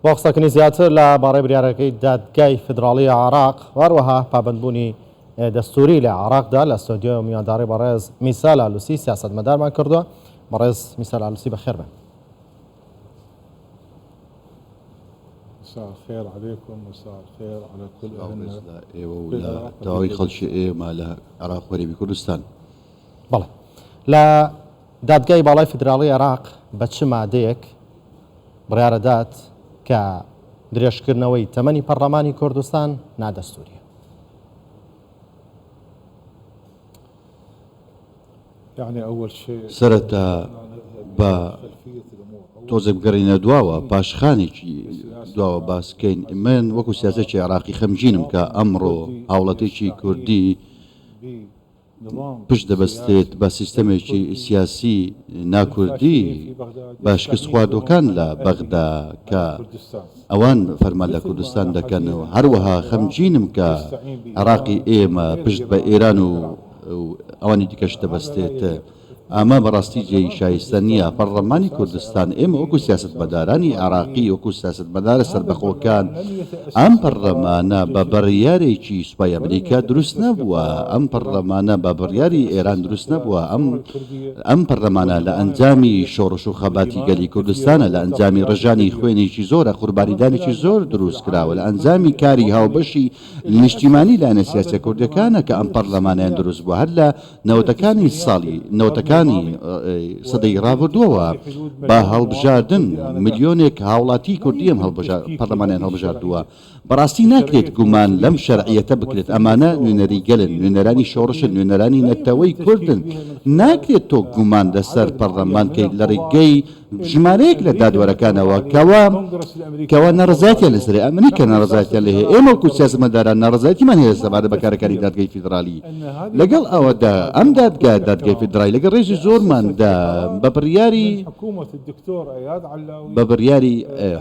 بۆ قسەکردنی زیاتر لە بارەی بریارەکەی دادگای فیدراڵی عێراق و هەروەها پابەندبوونی دەستوری لە عێراقدا لە ستۆدیۆ میوانداری بەڕێز میسال ئالوسی سیاسەتمەدارمان کردووە. بەڕێز میسال ئالوسی بەخێر بێن. مساء الخير عليكم مساء الخير على كل سڵاو أهلنا ڕێز لە ئێوە و في لە العراق وفي تەواوی كل خەڵکی ئێمە لە عێراق و هەرێمی کوردستان. بەڵێ لە دادگای باڵای فیدراڵی عێراق بە چ مادەیەک بڕیارەدات کە درێژکردنەوەی تەمەنی پەڕلەمانی کوردستان نادەستوریە؟ سەرەتا با تۆزێک بگەڕێینە دواوە، پاشخانێکی دواوە باس بکەین. من وەکو سیاسێکی عێراقی خەمگینم کە ئەمڕۆ هاوڵاتیی کوردی پشت دەبەستێت بە سیستەمێکی سیاسی ناکوردی بە شکستخواردووەکان لە بەغدا کە ئەوان فەرمان لە کوردستان دەکەن و هەروەها خەمگینم کە عێراقی ئێمە پشت بە ئێران و ئەوانی دیکەش دەبەستێت. ئەمە بەڕاستی جێی شایستە نییە. پەڕڵەمانی کوردستان، ئێمە وەکو سیاسەتمەدارانی عێراقی، وەکو سیاسەتمەدارە سەربەخۆکان، ئەم پەڕڵەمانە بە بڕیارێکی سوپای ئەمریکا دروست نەبووە، ئەم پەڕڵەمانە بە بڕیاری ئێران دروست نەبووە، ئەم ئەم پەڕلەمانە لە ئەنجامی شۆڕش و خەباتی گەلی کوردستانە، لە ئەنجامی ڕژانی خوێنێکی زۆرە، قوربانیدانێکی زۆر دروست کراوە، لە ئەنجامی کاری هاوبەشی نیشتیمانی لایەنە سیاسیە کوردیەکانە کە ئەم پەڕلەمانەیان دروست بووە هەر لە نەوەتەکانی ساڵی نەوەتەکانی سەدەی ڕابردووەوە بە هەڵبژاردن ملیۆنێک هاوڵاتی کوردی ئەم پەڕلەمانەیان هەڵبژاردووە. بەڕاستی ناکرێت گومان لەم شەرعیەتە بکرێت، ئەمانە نوێنەری گەلن، نوێنەرانی شۆڕشن، نوێنەرانی نەتەوەی کوردن، ناکرێت تۆ گومان لەسەر پەڕلەمان بکەیت لە ڕێگەی ژمارەیەک لە دادوەرەکانەوە کەوا کەوا ناڕەزایەتیان لەسەرە، ئەمریکا ناڕەزایەتیان لێ هەیە، ئێمە وەکو سیاسەتمەداران ناڕەزایەتیمان هەیە سەبارەت بە کارەکانی دادگای فیدڕالی، لەگەڵ ئەوەدا ئەم دادگا، دادگای فیدڕالی لەگەڵ ڕێزی زۆرماندا بە بڕیاری بە بڕیاری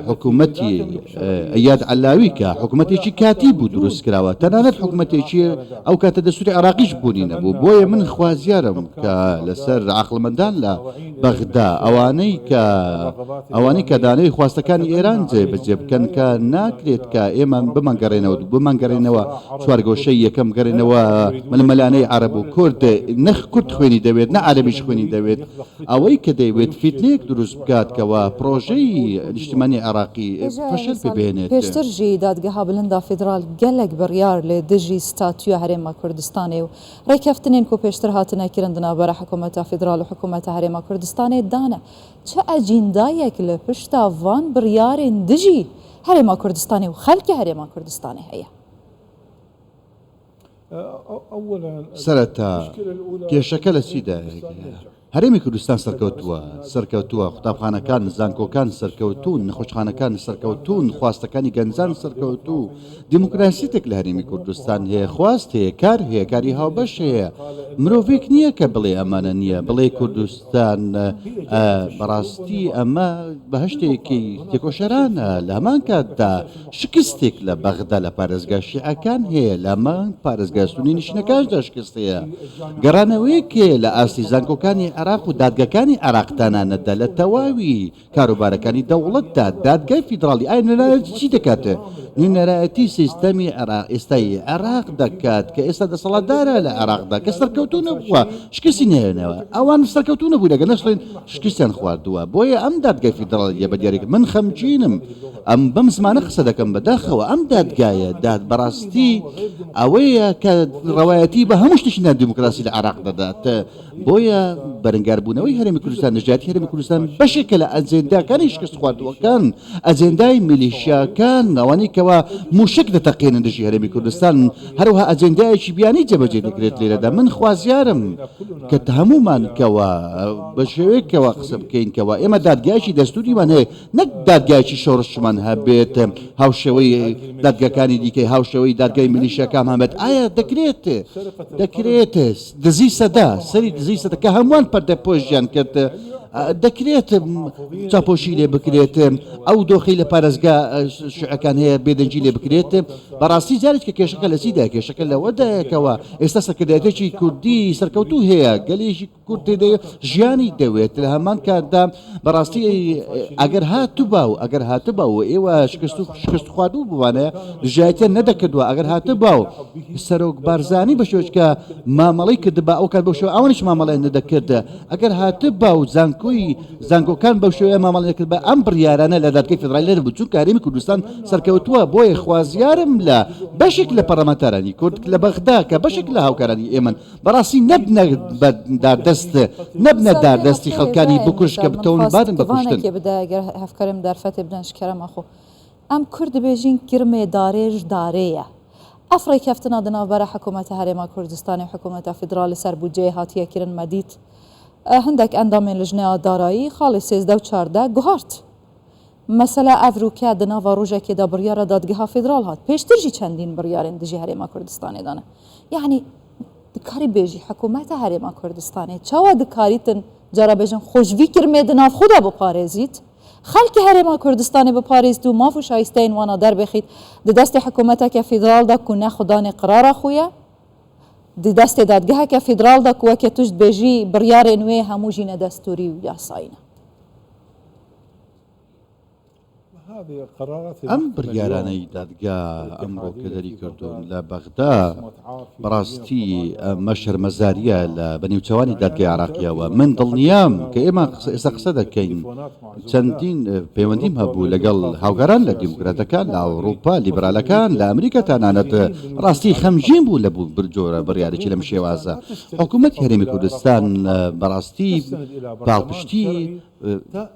حکوومەتی ئەیاد عەلاوی کە حکوومەتێکی کاتی بوو دروست کراوە، تەنانەت حکوومەتێکی ئەو کاتە دەستووری عێراقیش بوونی نەبوو، بۆیە من خوازیارم کە لەسەر عەقڵمەندان لە بەغدا ئەوانەی کە ئەوانەی کە دانەوەی خواستەکانی ئێران جێبەجێ بکەن کە ناکرێت کە ئێمە بمانگەڕێنەوە بمانگەڕێنەوە چوارگۆشەی یەکەم گەڕێنەوە ململانێی عەرەب و کورد نە کورد خوێنی دەوێت نە عەرەبیش خوێنی دەوێت ئەوەی کە دەیەوێت فیتنەیەک دروست بکات کەوا پڕۆژەی نیشتمانی عێراقی فەشەل پێ بهێنێت. پێشتر ژی دادگەها بلندا فیدرال گەلەک بڕیار لە دژی ستاتویا هەرێما کوردستانێ و ڕێکەفتنێن کو پێشتر هاتنە کرن di navbera حکومەتا فیدرال و حکومەتا هەرێما کوردستانێ دانە. چ ئەجیندایەک لە پشتا ڤان بڕیارێن دژی هەرێما کوردستانێ و خەلکێ هەرێما کوردستانێ هەیە؟ سەرەتا کێشەکە لە چیدایە؟ هەرێمی کوردستان سەرکەوتووە، سەرکەوتووە، قوتابخانەکان، زانکۆکان سەرکەوتوون، نەخۆشخانەکان سەرکەوتوون، خواستەکانی گەنجان سەرکەوتوو، دیموکراسیتێک لە هەرێمی کوردستان هەیە، خواست هەیە، کار هەیە، کاری هاوبەش هەیە، مرۆڤێک نییە کە بڵێ ئەمانە نییە، بڵێ کوردستان بەڕاستی ئەمە بەهەشتێکی تێکۆشەرانە، لە هەمان کاتدا شکستێک لە بەغدا لە پارێزگا شیعەکان هەیە، لە هەمان پارێزگا سوننی نشینەکانشدا شکست هەیە، گەڕانەوەیەک هەیە لە ئاستی زانکۆکانی عێراق و دادگاکانی عێراق تەنانەت لە تەواوی کاروبارەکانی دەوڵەتدا، دادگای فیدڕاڵی ئایا نوێنەرایەتی چی دەکات؟ نوێنەرایەتی سیستەمی عێراق ئێستای عێراق دەکات کە ئێستا دەسەڵاتدارە لە عێراقدا کە سەرکەوتوو نەبووە شکستی نەهێناوە ئەوان سەرکەوتوو نەبوون ئەگەر نەشڵێن شکستیان خواردووە بۆیە ئەم دادگای فیدڕاڵیە بە دیاری من خەمگینم ئەم بەم زمانە قسە دەکەم بەداخەوە ئەم دادگایە داد بەڕاستی ئەوەیە کە ڕەوایەتی بە هەموو شتێکی نادیموکراسی لە عێراق دەدات بۆیە بەرەنگاربوونەوەی هەرێمی کوردستان دژایەتی هەرێمی کوردستان بەشێکە لە ئەجێنداکانی شکستخواردووەکان ئەجێندای میلیشیاکان ئەوانەی کەوا موشک دەتەقێنن دژی هەرێمی کوردستان هەروەها ئەجێندایەکی بیانی جێبەجێ دەکرێت لێرەدا من خوازیارم کە هەموومان کەوا بە شێوەیەکەوە قسە بکەین کەوا ئێمە دادگایەکی دەستوریمان هەیە نەک دادگایەکی شۆڕشمان هەبێت هاوشێوەی دادگاکانی دیکەی هاوشێوەی دادگای میلیشیاکان هەبێت ئایا دەکرێت دەکرێت دزی سەدە سەری دزی سەدە کە هەمووان پەردەپۆشیان کرد. دەکرێت چاپۆشی لێ بکرێت، ئەو دۆخەی لە پارێزگا شیعەکان هەیە بێدەنگی لێ بکرێت. بەڕاستی جارێک کە کێشەکە لە چیدایە؟ کێشەکە لەوەدایە کەوا ئێستا سەرکردایەتێکی کوردی سەرکەوتوو هەیە، گەلێکی کورد تێدە ژیانی دەوێت، لە هەمان کاتدا بەڕاستی ئەگەر هاتبا و ئەگەر هاتبا و ئێوە شکست و شکست خواردوو بووانە دژایەتیان نەدەکردووە، ئەگەر هاتبا و سەرۆک بارزانی بە شێوەیەک کە مامەڵەی کردبا ئەو کات بەو شێوە ئەوانیش مامەڵەیان نەدەکرد، ئەگەر هاتبا و زانکۆی زانکۆکان بەو شێوەیە مامەڵە نەکردبا ئەم بڕیارانە لە دادگای فیدراڵی نەدەبوو، چونکە هەرێمی کوردستان سەرکەوتووە، بۆیە خوازیارم لە بەشێک لە پەرلەمانتارانی کورد لە بەغدا کە بەشێک لە هاوکارانی ئێمەن بەڕاستی نەبنە بە داردەست نەبنە داردەستی خەڵکانی بکوژ کە بکەون بادن بە کوشتن. ئەم کورد دبێژین کرمێ دارێژ دارێیە. ئەف ڕێکەفتنا di navbera حکوومەتە هەرێما کوردستانێ و حکوومەتە فیدرال li ser بودجەیê hatiye kirin me dît hindek endamên lijneya darayî xalê 13 û 14 guhart. Mesela ev rûke di nava rojekê de biryara dadgeha federal hat. Pêştir jî çendîn biryarên dijî Herêma Kurdistanê dane. Yanî dikarî bêjî hikûmeta Herêma Kurdistanê çawa dikarîtin cara bêjin xwe ji vî kirmê di nav xwe de biparêzît, xelkê Herêma Kurdistanê biparêzît û maf û şayisteyên wan derbixît di destê hikûmeteke federal de ku ne xwedanê qirara xwe ye, di destê dadgeheke federal de ku weke tu ji dibêjî biryarên wê hemû jî ne destûrî û yasayî ne. ئەم بڕیارانەی دادگا ئەمڕۆ کە دەریکردوون لە بەغدا بەڕاستی ئەمە شەرمەزارییە لە بە نێوچەوانی دادگای عێراقییەوە. من دڵنیام کە ئێمە ئێستا قسە دەکەین چەندین پەیوەندیم هەبوو لەگەڵ هاوکاران لە دیموکراتەکان لە ئەوروپا، لیبرالەکان لە ئەمریکا تەنانەت بەڕاستی خەمگین بوو لە جۆرە بڕیارێکی لەم شێوازە. حکوومەتی هەرێمی کوردستان بەڕاستی پاڵپشتی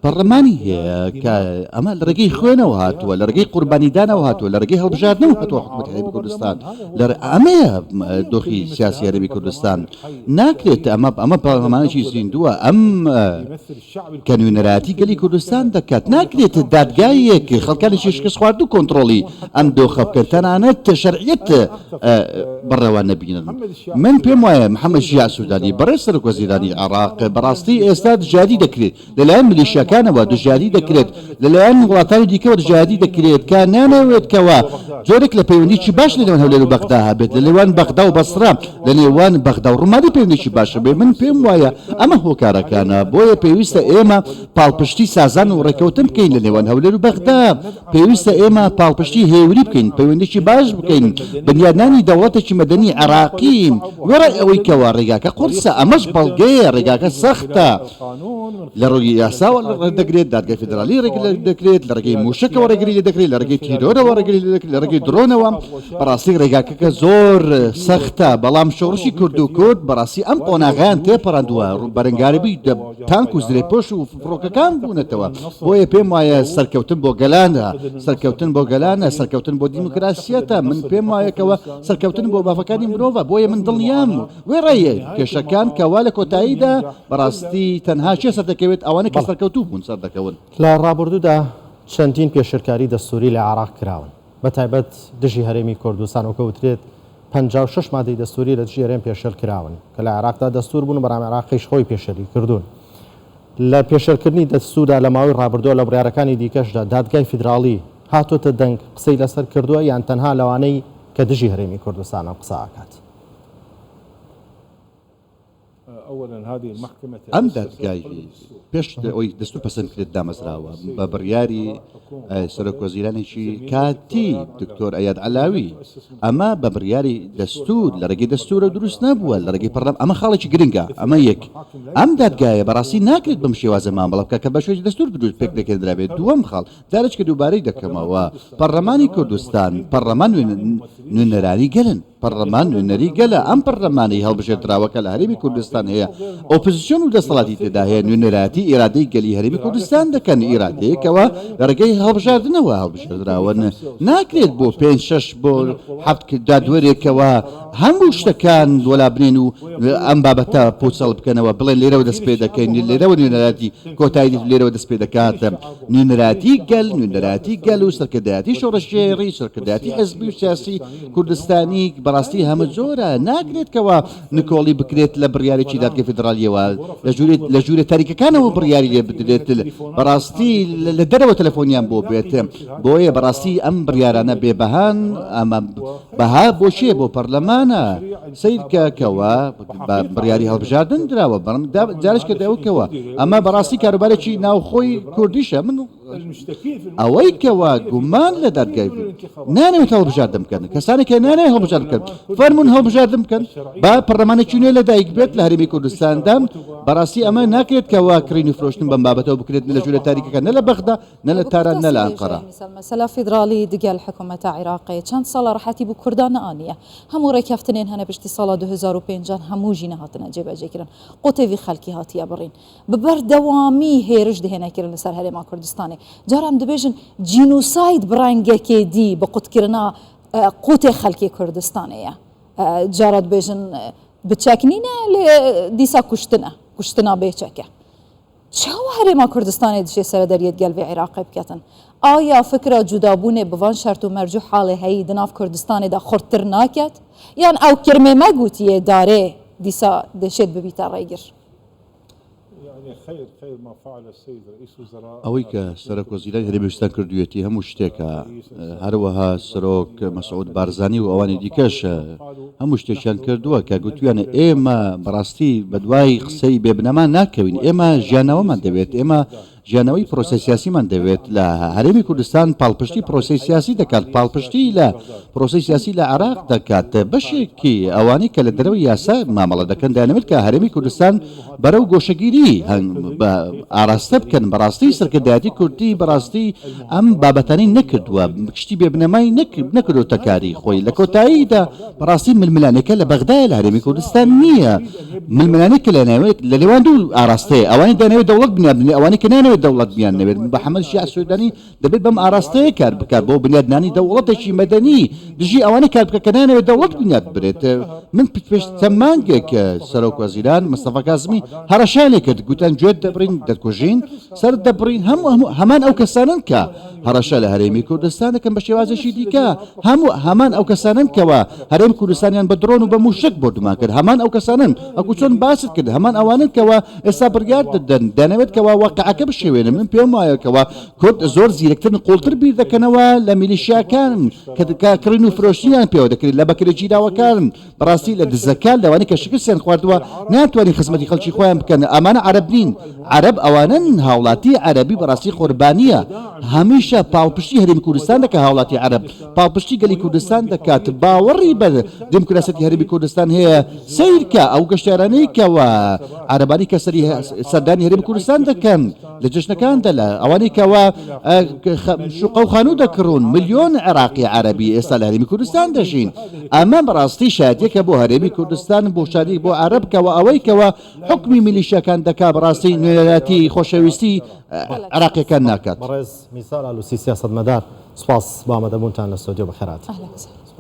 پەڕلەمانی هەیە کە ئەمە لە ڕێگەی خوێنەوە هاتووە، لە ڕێگەی قوربانیدانەوە هاتووە، لە ڕێگەی هەڵبژاردنەوە هاتووە حکوومەتی هەرێمی کوردستان. لە ئەمەیە دۆخی سیاسی هەرێمی کوردستان. ناکرێت ئەمە ئەمە پەڕلەمانێکی زیندووە ئەم کە نوێنەرایەتی گەلی کوردستان دەکات. ناکرێت دادگایەک خەڵکانێکی شکستخواردوو کۆنتڕۆڵی ئەم دۆخە بکەن، تەنانەت شەرعیەت بەڕێوە نەبینن. من پێم وایە محەمەد شیاع سودانی بەڕێز سەرۆک وەزیرانی عێراق بەڕاستی ئێستا دژایەتی دەکرێت لەلایەن میلیشیاکانەوە دژایەتی دەکرێت لەلایەن وڵاتانی دیکەوە دژایەتی دەکرێت کە نانەوێت کەوا جۆرێک لە پەیوەندیی باش لە نێوان هەولێر و بەغدا هەبێت لە نێوان بەغدا و بەسرە لە نێوان بەغدا و ڕومادی پەیوەندیی باش هەبێت من پێم وایە ئەمە هۆکارەکانە بۆیە پێویستە ئێمە پاڵپشتی سازان و ڕێککەوتن بکەین لە نێوان هەولێر و بەغدا. پێویستە ئێمە پاڵپشتی هێوری بکەین، پەیوەندیی باش بکەین، بنیادنانی دەوڵەتێکی مەدەنی عێراقی، وێڕای ئەوەی کەوا ڕێگاکە قورسە، ئەمەش بەڵگەیە ڕێگاکە سەختە، لە ڕووی یاساوە ڕێدەگرێت، دادگای فیدراڵی ڕێگری لێ دەکرێت، لە ڕێگەی مووشەکەوە ڕێگری لێ دەکرێت، لە ڕێگەی تیرۆرەوە ڕێگری لێ دەکرێت، لە ڕێگەی درۆنەوە، بەڕاستی ڕێگاکەکە زۆر سەختە، بەڵام شۆڕشی کورد و کورد بەڕاستی ئەم قۆناغەیان تێپەڕاندووە، بەرەنگاربووی تانک و زرێپۆش و فڕۆکەکان بوونەتەوە، بۆیە پێم وایە سەرکەوتن بۆ گەلانە، سەرکەوتن بۆ گەلانە، سەرکەوتن بۆ دیموکراسیەتە، من پێم وایە کەوا سەرکەوتن بۆ مافەکانی مرۆڤە، بۆیە من دڵنیام وێڕای کێشەکان کەوا لە کۆتاییدا بەڕاستی تەنها کێ سەردەکەوێت ئەوانەی کە سەرکەوتوو بوون سەردەکەون. لە ڕابردوودا چەندین پێشێلکاری دەستووری لە عێراق کراون، بەتایبەت دژی هەرێمی کوردستان، وەک وترێت 56 مادەی دەستووری لە دژی هەرێم پێشێل کراون کە لە عێراقدا دەستوور بوون و بەڵام عێراقیش خۆی پێشێلی کردوون. لە پێشێلکردنی دەستووردا لە ماوەی ڕابردووە لە بڕیارەکانی دیکەشدا دادگای فیدراڵی هاتۆتە دەنگ قسەی لەسەر کردووە یان تەنها لەوانەی کە دژی هەرێمی کوردستانن قسە ئەکات؟ ئەم دادگای پێش ئەوەی دەستور پەسەند بکرێت دامەزراوە بە بڕیاری سەرۆک وەزیرانێکی کاتی دکتۆر ئەیاد عەلاوی ئەمە بە بڕیاری دەستور لە ڕێگەی دەستورە دروست نەبووە لە ڕێگەی پەرلەمان ئەمە خاڵێکی گرنگە ئەمە یەک ئەم دادگایە بەڕاستی ناکرێت بەم شێوازە مامەڵە بکات کە بە شێوەی دەستور دروست پێک دەکێنرابێت دووەم خاڵ جارێکە دووبارەی دەکەمەوە پەرلەمانی کوردستان پەرلەمان نوێنەرانی گەلن پەڕلەمان نوێنەری گەلە، ئەم پەڕلەمانەی هەڵبژێردراوە کە لە هەرێمی کوردستان هەیە، ئۆپزسیۆن و دەسەڵاتی تێدا هەیە، نوێنەرایەتی ئیرادەی گەلی هەرێمی کوردستان دەکەن، ئیرادەیەکەوە لە ڕێگەی هەڵبژاردنەوە هەڵبژێردراون، ناکرێت بۆ پێنج شەش بۆ حەفت دادوەرێکەوە هەموو شتەکان وەلا بنێن و ئەم بابەتە پوچەڵ بکەنەوە، بڵێن لێرەوە دەست پێ دەکەین، لێرەوە نوێنەرایەتی کۆتایی دێت و لێرەوە دەست پێ دەکات. نوێنەرایەتی گەل، نوێنەرایەتی گەل و سەرکردایەتی شۆڕشگێڕی، سەرکردایەتی حزبی و سیاسی کوردستانی. بەڕاستی هەمە جۆرە ناکرێت کەوا نکۆڵی بکرێت لە بڕیارێکی دادگەی فیدراڵیەوە لە ژوورێ لە ژوورە تاریکەکانەوە بڕیاری لێ بدرێت بەڕاستی لە دەرەوە تەلەفۆنیان بۆ بێت بۆیە بەڕاستی ئەم بڕیارانە بێ بەهان ئەمە بەها بۆ کێ بۆ پەرلەمانە سەیرکە کەوا بە بڕیاری هەڵبژاردن دراوە بەڵام جارش کە دەوکەوە ئەمە بەڕاستی کاروبارێکی ناوخۆی کوردیشە من ئەوەی کەوا گومان لە دادگای نانەوێت هەڵبژاردن بکەن کەسانێک کە نانەوێت هەڵبژاردن بکەن فەرمونون هەڵبژاردن بکەن با پەرلەمانێکی نوێ لەدایک بێت لە هەرێمی کوردستاندا بەڕاستی ئەمە ناکرێت کەوا کڕین و فرۆشتن بەم بابەتەوە بکرێت لە ژوورە تاریکەکان نە لە بەغدا نە لە تاران نە لە ئەنقەرە. مەسەلا فیدراڵی دگەل حکومەتە عیراقێ چەند ساڵە ڕەحەتی بو کوردا نەئانیە هەموو ڕێکەفتنێن هەنە پشتی ساڵا 2005 هەموو ژی نەهاتنە جێبەجێ کرن قوتێ ڤی خەلکی هاتیە بڕین بە بەردەوامی هێرش دهێنە کرن لەسەر هەرێما کوردستانێ جار ئەم دبێژن جینوساید بڕەنگەکێ دی بە قوتکردنا قوتێ خەلکی کوردستانێیە جارا دبێژن بچەک نینە لێ دیسا کوشتنە کوشتنا بێچەکە چاوە هەرێما کوردستانێ دشێ سەرە دەریەت گەل ڤێ عیراقێ بکەتن؟ ئایا فکرا جودابوونێ بڤان شەرت و مەرج و حاڵێ هەیی دناڤ کوردستانێ دا خورتتر ناکەت؟ یان ئەو کرمێ مە گوتیێ دارێ دیسا دشێت ببیتە ڕێگر؟ ئەوەی کە سەرۆک وەزیرانی هەرێمی کوردستان کردوویەتی هەموو شتێکە، هەروەها سەرۆک مەسعود بارزانی و ئەوانی دیکەش هەموو شتێکیان کردووە کە گوتویانە ئێمە بەڕاستی بەدوای قسەی بێ بنەما ناکەوین، ئێمە ژیانەوەمان دەوێت، ئێمە ژیانەوەی پرۆسەی سیاسیمان دەوێت لە هەرێمی کوردستان پاڵپشتی پرۆسەی سیاسی دەکات، پاڵپشتی لە پرۆسەی سیاسی لە عێراق دەکات، بەشێکی ئەوانەی کە لە دەرەوەی یاسا مامەڵە دەکەن دەیانەوێت کە هەرێمی کوردستان بەرەو گۆشەگیری ئاراستە بکەن، بەڕاستی سەرکردایەتی کوردی بەڕاستی ئەم بابەتانەی نەکردووە، شتی بێ بنەمای نەکردۆتە کاری خۆی، لە کۆتاییدا بەڕاستی ململانێکە لە بەغدایە لە هەرێمی کوردستان نییە، ململانێکە لە ناوێت لە نێوان دوو ئاراستەیە، ئەوانەی دەیانەوێت دەوڵەت بنیات بنێن، ئەوانەی کە نایانەوێت دەوڵەت بنیات نەوێت، محەمەد شیاع سودانی دەبێت بەم ئاراستەیە کار بکات بۆ بنیادنانی دەوڵەتێکی مەدەنی، دژی ئەوانە کار بکات کە نایانەوێت دەوڵەت بنیات بنرێت. من پێش چەند مانگێک سەرۆک وەزیران مستەفا کازمی هەڕەشەیان لێ کرد، گوتیان گوێت دەبڕین، دەتکوژین، سەرت دەبڕین، هەموو هەمان ئەو کەسانەن کە هەڕەشە لە هەرێمی کوردستان دەکەن بە شێوازێکی دیکە، هەموو هەمان ئەو کەسانەن کەوا هەرێم کوردستانیان بە درۆن و بە مووشەک بۆردومان کرد، هەمان ئەو کەسانەن وەکو چۆن باست کرد، هەمان ئەوانەن کەوا ئێستا بڕیار دەدەن دەیانەوێت کەوا واقیعەکە بشێوێنن، من پێم وایە کەوا کورد زۆر زیرەکترن قوڵتر بیر دەکەنەوە لە میلیشیاکان کە کڕین و فرۆشتنیان پێوە دەکرێت لە بەکرێگیراوەکان بەڕاستی لە دزەکان لەوانەی کە شکستیان خواردووە ناتوانین خزمەتی خەڵکی خۆیان بکەن ئەمانە عەرەب نین عەرەب ئەوانەن هاوڵاتی عەرەبی بەڕاستی قوربانیە هەمیشە پاڵپشتی هەرێمی کوردستان دەکات هاوڵاتی عەرەب پاڵپشتی گەلی کوردستان دەکات باوەڕی بە دیموکراسیەتی هەرێمی کوردستان هەیە سەیرکە ئەو گەشتیارانەی کەوا عەرەبانی کە سەری سەردانی هەرێمی کوردستان دەکەن لە جەژنەکاندا لە ئەوانەی کەوا شوقە و خانوو دەکڕون ملیۆن عێراقی عەرەبی ئێستا لە هەرێمی کوردستان دەژین ئەمە بەڕاستی شایەتێکە بۆ هەرێمی کوردستان بۆ شادی بۆ عەرەب کەوا ئەوەی کەوا حوکمی میلیشیاکان دەکا بەڕاستی نوێنەرایەتی خۆشەویستی عێراقیەکان ناکات. بەڕێز میسال ئالوسی سیاسەتمەدار سوپاس بۆ ئامادەبوونتان لە ستۆدیۆ بەخێرهاتن. اهلا وسهلا.